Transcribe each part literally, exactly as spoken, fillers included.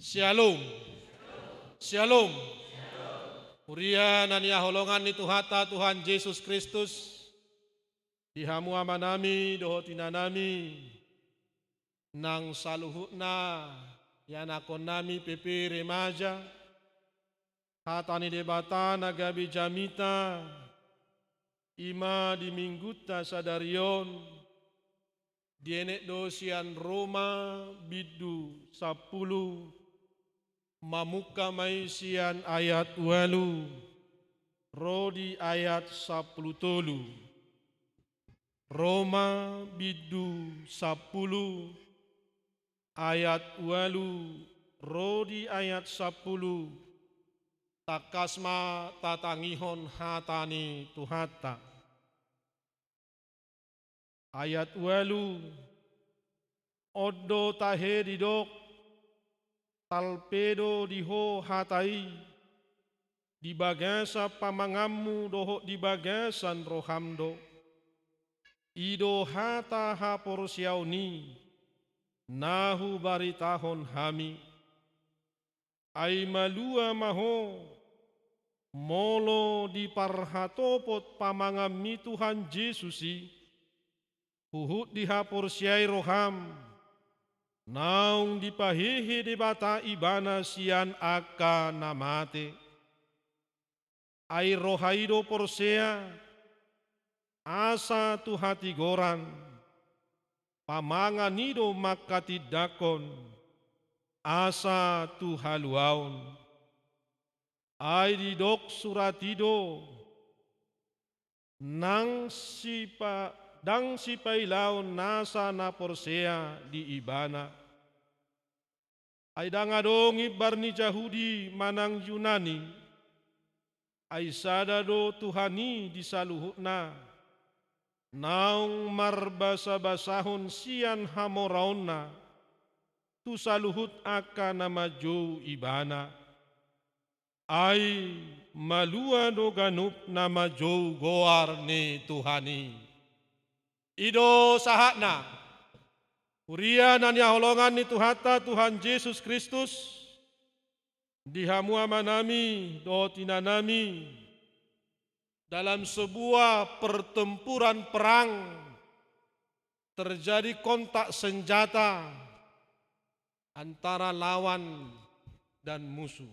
Syalom. Syalom. Huria na hinaholongan ni Tuhanta Tuhan Jesus Kristus, di hamu amanami dohot inanami, nang saluhutna ianakhonnami P P remaja, hata ni Debata na gabe jamita, i ma di minggunta sadari on, dienet do sian Roma bindu sampulu, mamungka ma i sian ayat ualu ro di ayat sampulu tolu. Roma bindu sampulu, ayat ualu ro di ayat sampulu. Tangkas ma tatangihon hata ni Tuhanta. Ayat ualu. On do tahe didok, talpe do di ho hata i, di bagasan pamanganmu dohot di bagasan roham do. I do hata haporseaon i, na hubaritahon hami. Ai malua ma ho, molo diparhatopot pamanganmi Tuhan Jesus i, huhut dihaporseai roham, naung dipahehe Debata Ibana sian angka na mate. Ai roha i do porsea, asa tu hatigoran, pamangan i do mangkatindangkon, asa tu haluaon. Ai didok surat i do, nang sipa-, ndang sipailaon nasa na porsea di Ibana. Ai ndang adong imbar ni Jahudi manang Junani, ai sada do Tuhan i di saluhutna, naung marbasabasahon sian hamoraonna tu saluhut angka na manjou Ibana. Ai malua do ganup na manjou goar ni Tuhan i. I do sahatna. Huria na hinaholongan ni Tuhanta Tuhan Jesus Kristus, di hamu amanami dohot inanami, dalam sebuah pertempuran perang terjadi kontak senjata antara lawan dan musuh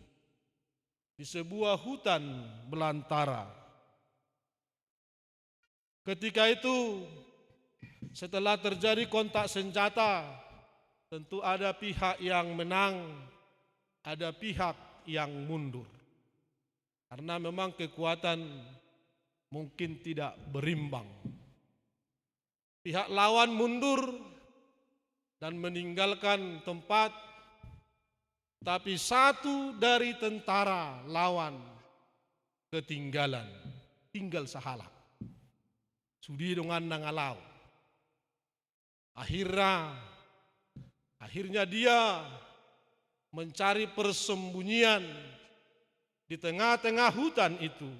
di sebuah hutan belantara. Ketika itu, setelah terjadi kontak senjata, tentu ada pihak yang menang, ada pihak yang mundur. Karena memang kekuatan mungkin tidak berimbang. Pihak lawan mundur dan meninggalkan tempat, tapi satu dari tentara lawan ketinggalan, tinggal sahalak. Sude donganna nga laho. Akhirnya, akhirnya dia mencari persembunyian di tengah-tengah hutan itu,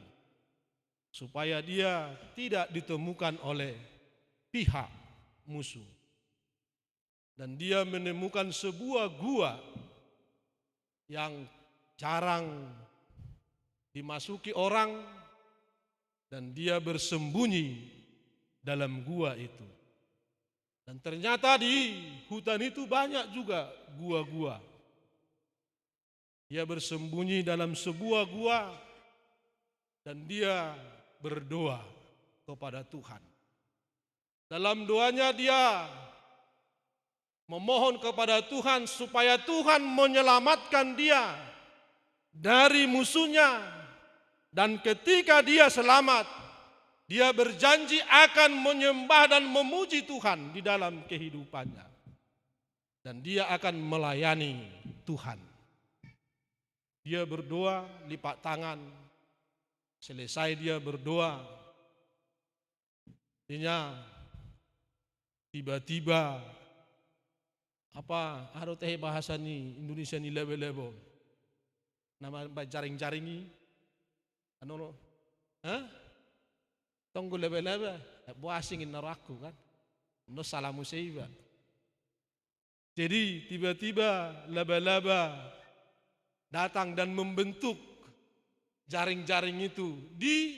supaya dia tidak ditemukan oleh pihak musuh. Dan dia menemukan sebuah gua yang jarang dimasuki orang, dan dia bersembunyi dalam gua itu. Dan ternyata di hutan itu banyak juga gua-gua. Dia bersembunyi dalam sebuah gua dan dia berdoa kepada Tuhan. Dalam doanya dia memohon kepada Tuhan supaya Tuhan menyelamatkan dia dari musuhnya. Dan ketika dia selamat, dia berjanji akan menyembah dan memuji Tuhan di dalam kehidupannya. Dan dia akan melayani Tuhan. Dia berdoa, lipat tangan. Selesai dia berdoa, artinya, tiba-tiba, apa, aha do tahe bahasa ni Indonesia ni laba-laba on? Na ma-, manjaring-jaring i, anu lo, ha? Tong do laba-laba, eh, bo asing ninna rohangku kan. Anu salah muse iba. Jadi, tiba-tiba laba-laba datang dan membentuk jaring-jaring itu di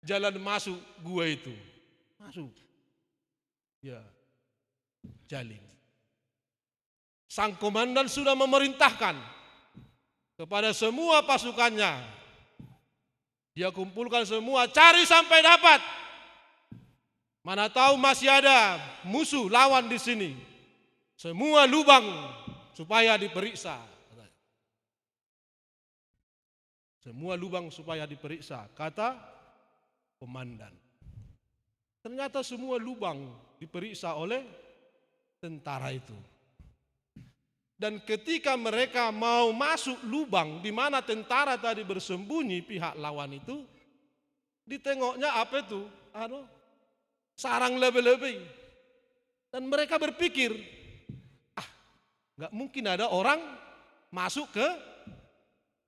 jalan masuk gua itu. Masuk. Ya. Jaring. Sang komandan sudah memerintahkan kepada semua pasukannya. Dia kumpulkan semua, cari sampai dapat. Mana tahu masih ada musuh lawan di sini. Semua lubang supaya diperiksa. Semua lubang supaya diperiksa, kata komandan. Ternyata semua lubang diperiksa oleh tentara itu. Dan ketika mereka mau masuk lubang di mana tentara tadi bersembunyi pihak lawan itu, ditengoknya apa itu? Anu, sarang laba-laba. Dan mereka berpikir, "Ah, nggak mungkin ada orang masuk ke,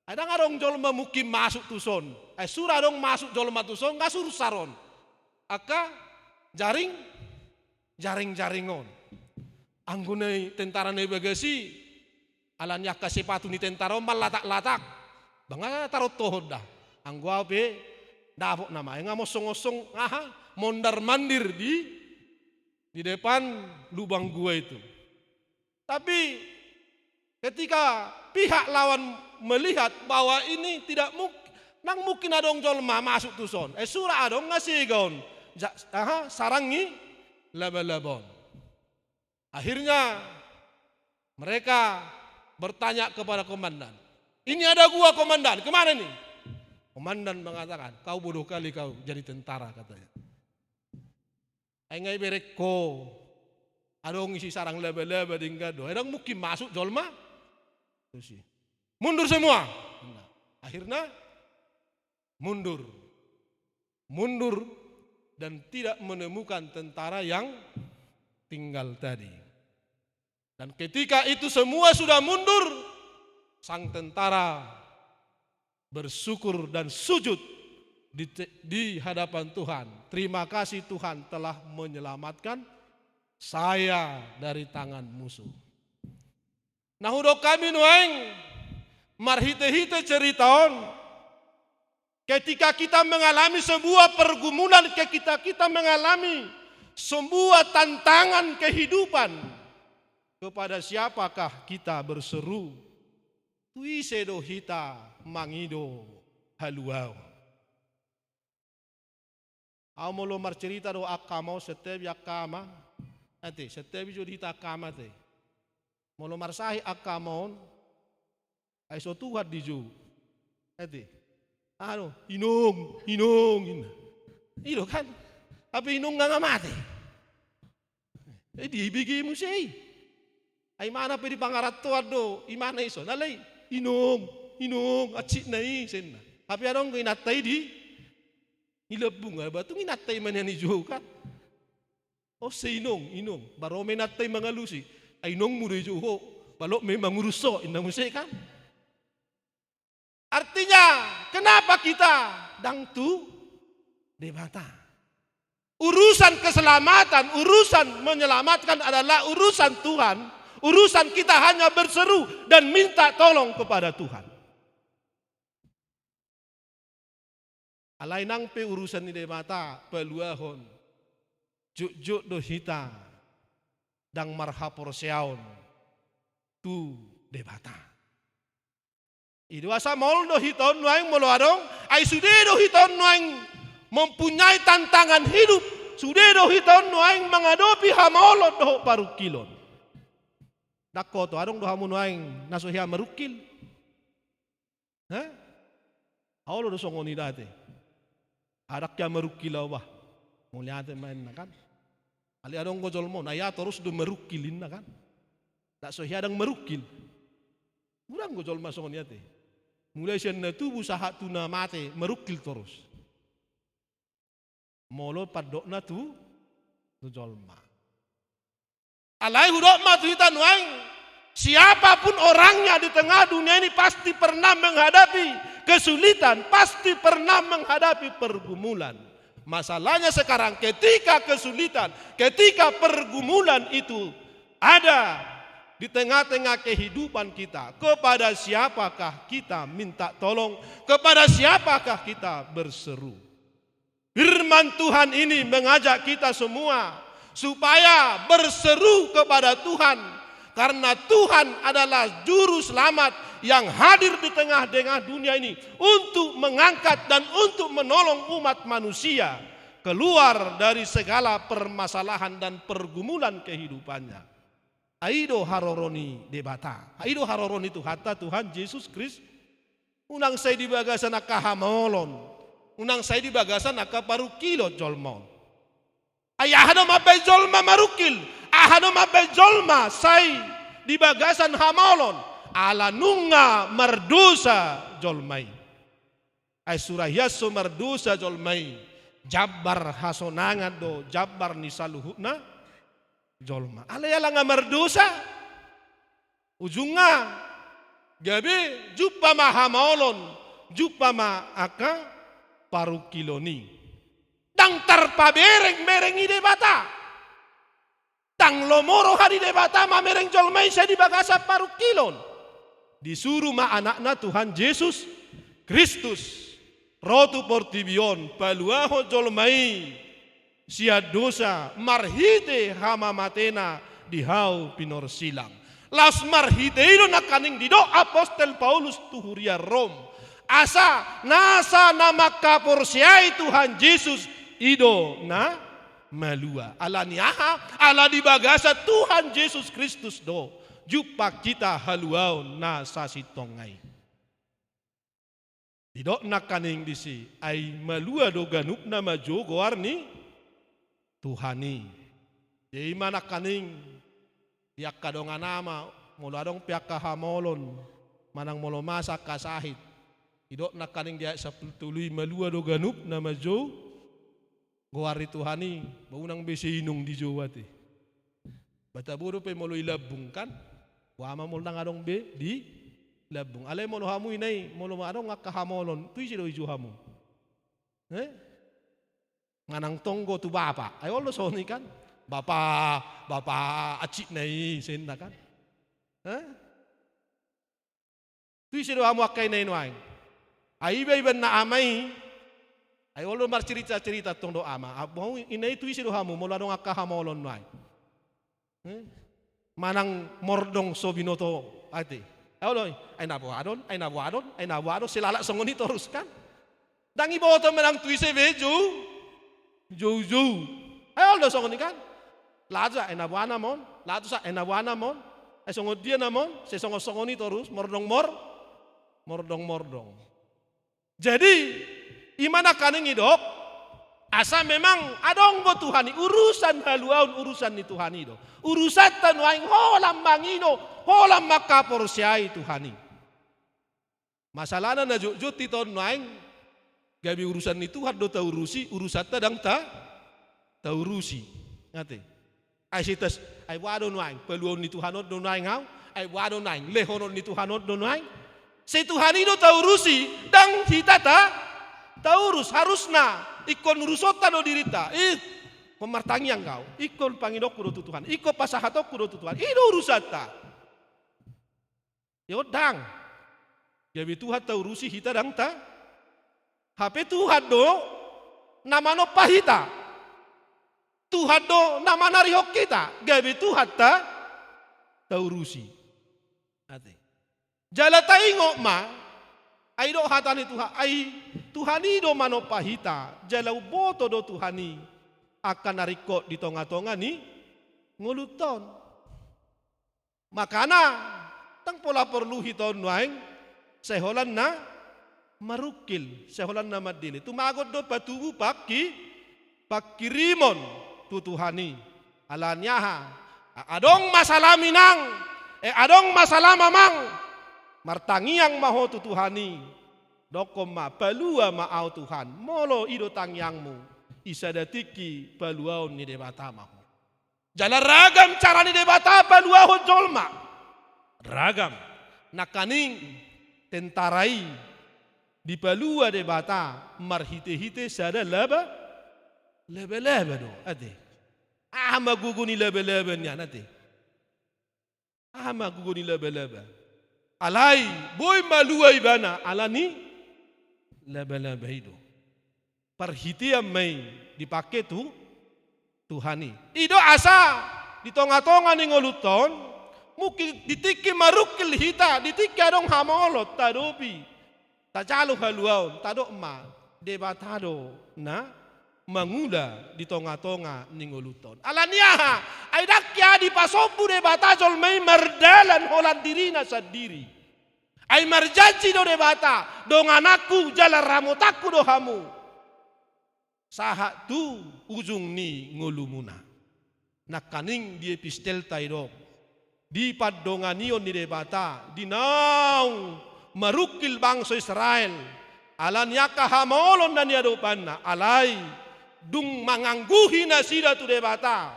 ada nggak dong jolma mungkin masuk tuson. Eh, sura dong masuk jolma tuson, nggak sursar on. Angka jaring, jaring-jaring on." Anggo na i tentara na i bagasi, ala ni angka sepatu ni tentara on mallatak-latak. Banga tarotohon da. Anggo au pe dapot nama. Nga mosong-osong, aha, mondar-mandir di, di depan lubang gua itu. Tapi ketika pihak lawan melihat bahwa ini tidak mungkin, nang mungkin adong jolma masuk tuson. Eh, sura adong nga sega on. Ja-, aha, sarang ni laba-laba on. Akhirnya mereka bertanya kepada komandan, "Ini ada gua, Komandan, kemana ini?" Komandan mengatakan, "Kau bodoh kali kau jadi tentara," katanya. "Ai nga ibereng ho, adong isi sarang laba-laba denggan do. Ai dang mungkin masuk jolma tusi. Mundur semua." Nah, akhirnya mundur. Mundur dan tidak menemukan tentara yang tinggal tadi. Dan ketika itu semua sudah mundur, sang tentara bersyukur dan sujud di, di hadapan Tuhan. "Terima kasih, Tuhan telah menyelamatkan saya dari tangan musuh." Na hudok hami nuaeng, marhite-hite cerita on, ketika kita mengalami sebuah pergumulan, ketika kita mengalami sebuah tantangan kehidupan, kepada siapakah kita berseru? Tu ise do hita mangido haluaon? Au molo marcerita do angka ama on, santabi angka ama. Ate, santabi jo di hita angka ama ate. Molo marsahit angka ama on, ai so tuhat dijou. Ate. Anu, "Inong, inong," ninna. I do kan? Hape inong nga mate. Eh, dibege muse i. Ai imana pe di pangarantoan do, imana i so. Alai, "Inong, inong, hansit na i," ninna. Hape adong do inanta i di, di lambung, ai ba tung inanta i ma nian dijou kan. "O, se inong, inong." Baru ma inanta i mangalusi. "Ai inongmu do dijou ho. Balok ma i mangurus ho," ninna muse kan. Artinya, kenapa kita dang tu Debata? Urusan keselamatan, urusan menyelamatkan adalah urusan Tuhan. Urusan kita hanya berseru dan minta tolong kepada Tuhan. Alai nang pe urusan ni Debata paluahon, jotjot do hita dang marhaporseaon tu Debata. I do asa maol do hita on nuaeng molo adong, ai sude do hita on nuaeng mempunyai tantangan hidup, sude do hita on nuaeng mangadopi hamaolon dohot parungkilon. Dang hoto, adong do hamu nuaeng na so hea marungkil? He? Olo do songon i da ate. Dang hea marungkil au bah. Mauliate ma ninna kan. Alai adong do jolma on, "Ai au torus do marungkil," ninna kan. Dang so hea dang marungkil. Godang do jolma songon i ate. Mulai sian na tubu sahat tu na mate marungkil torus. Molo pandokna tu, tu jolma. Alai hudok ma tu hita nuaeng, siapapun orangnya di tengah dunia ini pasti pernah menghadapi kesulitan, pasti pernah menghadapi pergumulan. Masalahnya sekarang, ketika kesulitan, ketika pergumulan itu ada, di tengah-tengah kehidupan kita, kepada siapakah kita minta tolong, kepada siapakah kita berseru? Firman Tuhan ini mengajak kita semua supaya berseru kepada Tuhan, karena Tuhan adalah Juru Selamat yang hadir di tengah-tengah dunia ini untuk mengangkat dan untuk menolong umat manusia keluar dari segala permasalahan dan pergumulan kehidupannya. Ai do haroro ni Debata, ai do haroro ni Tuhanta, Tuhan Jesus Kristus. Unang sai di bagasan angka hamaolon, unang sai di bagasan angka parungkilon jolma on. Ai aha do mambahen jolma marungkil, aha do mambahen jolma sai di bagasan hamaolon? Ala nunga mardosa jolma i. Ai sura hian so mardosa jolma i, jambar hasonangan do jambar ni saluhutna jolma. Alai ala nunga mardosa, ujungna gabe jumpa ma hamaolon, jumpa ma angka parungkilon i. Ndang tarpabereng-bereng i Debata. Ndang lomo roha ni Debata mamereng jolma i sai di bagasan parungkilon. Disuru ma anakna Tuhan Jesus Kristus ro tu portibi on paluahon jolma i sian dosa marhite hamamatena di hau pinorsilang. Laos marhite i do nangkaning didok apostel Paulus tu huria Rom, asa nasa na mangkaporseai Tuhan Jesus i do na malua. Ala ni aha? Ala di bagasan Tuhan Jesus Kristus do jumpa hita haluaon na sasintongna i. Didok nangkaning disi, ai malua do ganup na manjou goar ni Tuhan i. Jadi i ma nangkaning di angka dongan ama, molo adong pe angka hamaolon manang molo masa angka sahit, didok nangkaning di ayat sampulu tolu i, malua do ganup na manjou goar ni Tuhan i. Ba unang be sai inong dijou ate. Ba tabo dope molo i lambung kan, boha ma molo ndang adong be di lambung. Alai molo hamu ina i, molo adong angka hamaolon, tu ise do ijou hamu? Eh? Manang tonggo tu bapa, ai olo do songon i kan? Bapa, bapa, ancit na i, songon i kan? Eh? Tu ise do hamu angka ina i nuaeng? Ai iba iba na ama i, ai olo do marcerita-cerita tong do ama. Abu hamu ina i, tu ise do hamu molo adong angka hamaolon nuaeng? Eh? Manang mordong so binoto ate. Ai olo, ai na boha do on, ai na boha do on, ai na boha do on, sai lalap songon i torus kan? Ndang iboto manang tu ise be jou, jou, jou. Ai olo do songon i kan? Laho tu sa, ai na boha nama on, laho tu sa, ai na boha nama on. Ai songon dia nama on, sai songon-songon i torus, mordong mor, mordong mordong. Jadi i ma nangkaning didok, asa memang adong do Tuhan i, urusan haluaon urusan ni Tuhan i do. Urusanta nuaeng holan mangido, holan mangkaporseai Tuhan i. Masalahna na jotjot hita on nuaeng, gabe urusan ni Tuhan do taurusi, urusanta ndang ta, taurusi. Ate. Ai sai tas, ai boha do nuaeng, paluaon ni Tuhan on do nuaeng au, ai boha do nuaeng, lehonon ni Tuhan on do nuaeng. Sai Tuhan i do taurusi, ndang hita ta, taurus, harusna ingkon urusonta do dirinta. Ih, ingkon martangiang au, ingkon pangidokku do tu Tuhan, ingkon pasahatonku do tu Tuhan, i do urusanta. Ia ndang. Gabe Tuhan taurusi, hita ndang ta. Hape Tuhan do na manompa hita. Tuhan do na manarihon hita. Gabe Tuhan ta, taurusi. Ate. Jala taingot ma, ai didok hata ni Tuhan, ai Tuhan i do manompa hita. Jala umboto do Tuhan i angka na ringkot di tonga-tonga ni ngolunta on. Makana, ndang pola porlu hita on nuaeng, sai holan na marungkil, sai holan na mandele. Tumagon do patubu pangki, pangkirimon tu Tuhan i. Ala ni aha? A-, adong masalah inang, eh, adong masalah amang. Martangiang ma ho tu Tuhan i. Dokkon ma, palua ma au Tuhan. Molo i do tangiangmu, i sada tingki paluaon ni Debata ma ho. Jala ragam cara ni Debata paluahon jolma. Ragam. Nangkaning tentara i dipalua Debata marhite-hite sada laba, laba-laba do, ate. Aha ma gogo ni laba-laba nian, ate? Aha ma gogo ni labalaba? Alai boi malua ibana ala ni labalaba i do. Parhitean ma i dipake tu Tuhan i. I do asa di tonga-tonga ni ngolunta on, mungkin di tingki marungkil hita, di tingki adong hamaolon, taadopi, tajalo haluaon, tadok ma, Debata do na mangula di tonga-tonga ni ngolunta on. Ala ni aha? Ai ndang hea dipasombu Debata jolma i mardalan holan dirina sandiri. Ai marjanji do Debata, dongananku jala ramotanku do hamu sahat tu ujung ni ngolumuna. Nangkaning di epistelta didok, di pandonganion ni Debata di naung marungkil bangso Israel, ala ni angka hamaolon na niadopanna, alai dung mangangguhi nasida tu Debata,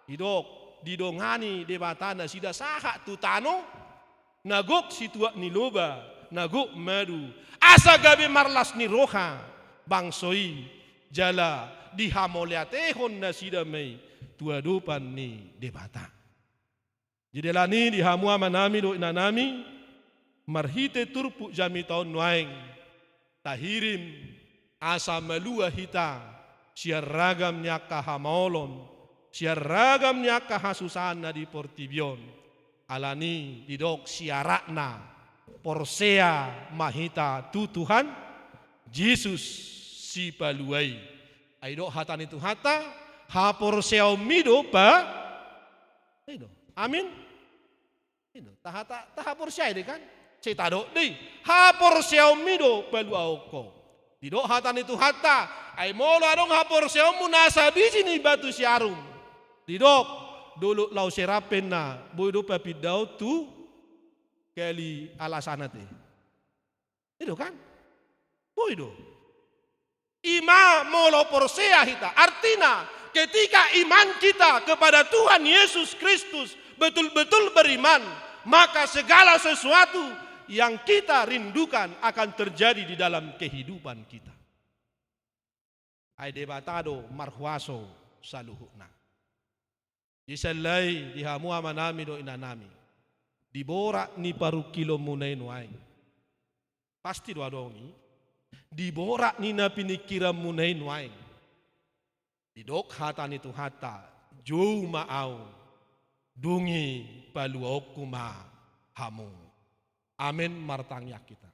didok, didongani Debata nasida sahat tu tano na gok situak ni loba, na gok madu, asa gabe marlas ni roha bangso i, jala dihamauliatehon nasida ma i tu adopan ni Debata. Jadi ala ni i di hamu amanami dohot inanami, marhite turpuk jamita on nuaeng, tahirim asa malua hita sian ragam ni angka hamaolon, sian ragam ni angka hasusaan na di portibi on. Ala ni i didok syaratna, porsea ma hita tu Tuhan Jesus Sipalua i. Ai didok hata ni Tuhanta, haporseaonmi do pa-, i do. Amin. I do, taha-, ta-, tahaporseai do i kan? Sai tadok do i. Haporseaonmi do paluahon ho. Didok hata ni Tuhanta, ai molo adong haporseaonmu na sabiji ni batu siarum, didok, dolok laho serap pe na, boi do papindaon tu kali alasana te. I do kan? Boi do. I ma molo porsea hita. Artina, ketika iman kita kepada Tuhan Yesus Kristus betul-betul beriman, maka segala sesuatu yang kita rindukan akan terjadi di dalam kehidupan kita. Ai Debata do marhuaso saluhutna. Jadi sahali i di hamu amanami dohot inanami, di borat ni parungkilonmuna i nuaeng, pasti do adong i, di borat ni na piningkiranmuna i nuaeng, didok hata ni Tuhanta, jou ma ahu, dung i paluahonku ma hamu. Amen. Martangiang hita.